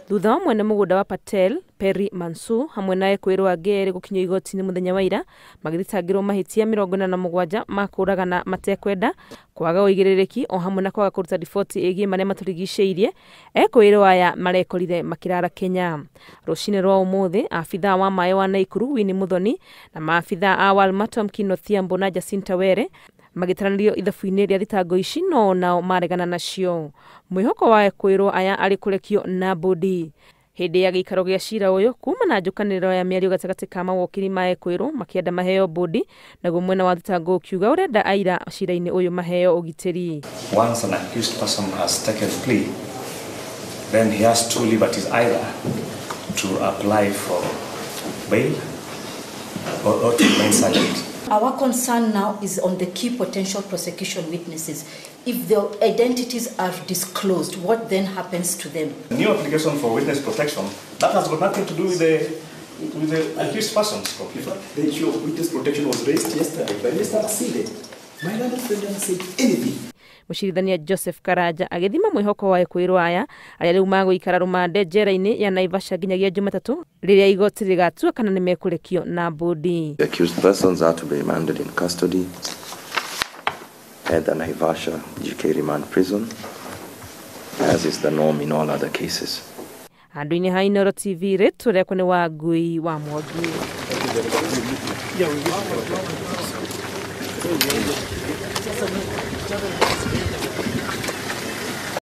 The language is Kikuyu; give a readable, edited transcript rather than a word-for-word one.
Thutha wa mwene mũgũnda wa Patel Perry Mansour hamwe na ekwĩrwo angĩ erĩ gũkinyio igoti-inĩ mũthenya wa ira magĩthitangĩrwo mahĩtia 47 ma kũũragana matekwenda, kwaga ũigĩrĩrĩki o hamwe na kwaga kũruta riboti ĩgiĩ marĩa matũrigicĩirie. Ekwĩrwo aya marekorire makĩrara Kenya. Rũcinĩ rwa ũmũthĩ abithaa wa maĩ wa Naikuru Winnie Muthoni na maabithaa a Walmatom Kino Thiambo na Jacinta Were magĩtaranĩrio ithabu-inĩ rĩa thitango ici no nao maregana nacio. Mwĩhoko wa ekwĩrwo aya arĩ kũrekio na bodi. Hĩndĩ ya gĩikaro gĩa cira ũyũ kuma na njũkanĩrĩro ya mĩario gatagatĩ ka mawokiri ma ekwĩrwo makĩenda maheo bodi, naguo mwena wa thitango ũkiuga ũrenda aira cira-inĩ ũyũ maheo ũgitĩri. Once an accused person has taken plea, then he has two liberties, either to apply for bail or to remain silent. Our concern now is on the key potential prosecution witnesses. If their identities are disclosed, what then happens to them? The new application for witness protection, that has got nothing to do with the accused persons. The issue of witness protection was raised yesterday by Mr. Masinde. My learned friend hasn't said anything. Mũcirithania Joseph Karanja agĩthima mwĩhoko wa ekwĩrwo aya arĩa rĩu magũikara rũmande njera-inĩ ya Naivasha nginyagia Jumatatũ rĩrĩa igoti rĩgatua kana nĩmekũrekio na bodi. The accused persons are to be remanded in custody at the Naivasha GK remand prison, as is the norm in all other cases. Handũ-inĩ ha Inooro TV rĩtwa rĩakwa nĩ Wangui wa Mwangi.